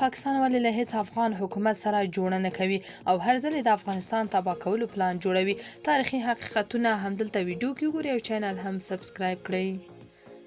پاکستان ولې له هېڅ افغان حکومت سره جوړه نه کوي او هر ځل د افغانستان تباه کولو پلان جوړوي؟ تاریخي حقیقتونه همدلته ویډیو کې وګورئ او چینل هم سبسکرایب کړئ.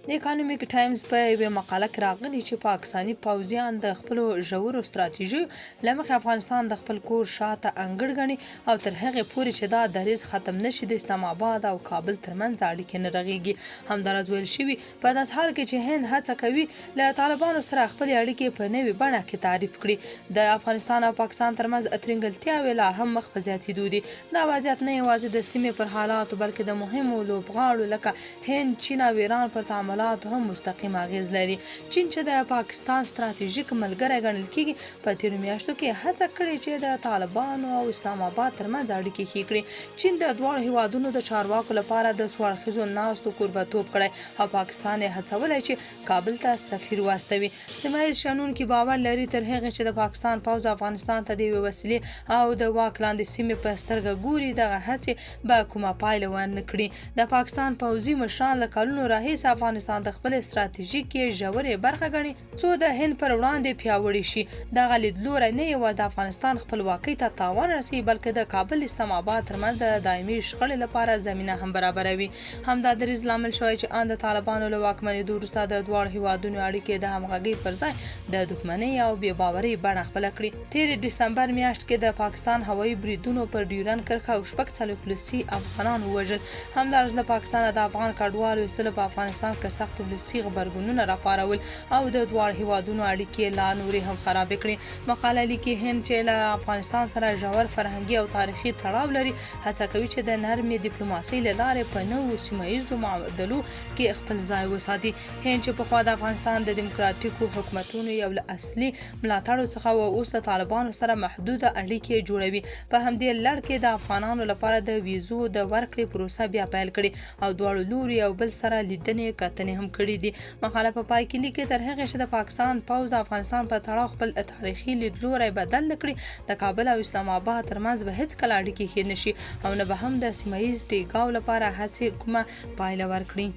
د اکانومیک ټایمز په یوې مقاله کې راغلي چې پاکستاني پوځیان د خپلو ژورو ستراتیژیو له مخې افغانستان د خپل کور شاته انګړ ګڼي او تر هغې پورې چې دا دریځ ختم نه شي، د اسلام آباد او کابل ترمنځ اړیکې نه رغیږي. همداراز ویل شوي، په داسې حال کې چې هند هڅه کوي له طالبانو سره خپلې اړیکې په نوې بڼه کې تعریف کړي، د افغانستان او پاکستان ترمنځ ترینګلتیاوې لا هم مخ په زیاتېدو دي. دا وضعیت نه یوازې د سیمې پر حالاتو، بلکې د مهمو لوبغاړو لکه هند، چین او ایران پر تعاملاتو هم مستقیم اغېز لري. چین چې د پاکستان ستراتیژیک ملګری ګڼل کېږي، په تېرو میاشتو کې هڅه کړې چې د طالبانو او اسلام آباد ترمنځ اړیکې ښې کړي. چین د دواړو هېوادونو د چارواکو لپاره د څو اړخیزو ناستو کوربه توب کړی او پاکستان یې هڅولی چې کابل ته سفیر واستوي. سیمه ییز شنونکي باور لري، تر هغې چې د پاکستان پوځ افغانستان ته د یوې وسیلې او د واک لاندې سیمې په سترګه ګوري، دغه هڅې به کومه پایله ورنه کړي. د پاکستان پوځي مشران له کلونو راهیسې افغانستان د خپلې ستراتیژیکې ژورې برخه ګڼي، څو د هند پر وړاندې پیاوړي شي. دغه لیدلوری نه یوازې د افغانستان خپلواکۍ ته تاوان رسوي، بلکې د کابل اسلام آباد ترمنځ د دایمي شخړې لپاره زمینه هم برابروي. همدا دریځ لامل شوی چې ان د طالبانو له واکمنېدو وروسته د دواړو هېوادونو اړیکې د همغږۍ پر ځای د دښمنۍ او بې باورۍ بڼه خپله کړي. تېرې ډسمبر میاشت کې د پاکستان هوایي بریدونو پر ډیورنډ کرښه او 46 ولسي افغانان ووژل. همداراز له پاکستانه د افغان کډوالو ایستلو په افغانستان کې سخت ولسي غبرګونونه راپارول او د دواړو هېوادونو اړیکې لا نورې هم خرابې کړې. مقاله لیکي، هند چې له افغانستان سره ژور فرهنګي او تاریخي تړاو لري، هڅه کوي چې د نرمې دیپلوماسۍ له لارې په نوو سیمه ییزو معادلو کې خپل ځای وساتي. هند چې پخوا د افغانستان د دیموکراتیکو حکومتونو یو له اصلي ملاتړو څخه و، اوس له طالبانو سره محدوده اړیکې جوړوي. په همدې لړ کې د افغانانو لپاره د ویزو د ورکړې پروسه بیا پیل کړې او دواړو لوري یو بل سره لیدنې کتنې هم کړې دي. مقاله په پای کې لیکي، تر هغې چې د پاکستان پوځ د افغانستان په تړاو خپل تاریخي لیدلوری بدل نه کړي، د کابل او اسلام آباد ترمنځ به هېڅکله اړیکې ښې نه شي او نه به هم د سیمه ییز ټیګاو لپاره هڅې کومه پایله ورکړي.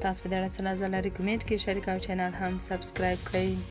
تاسو په دې اړه څه نظر لرئ؟ کمنټ کې شریک او چینل هم سبسکرایب کړئ.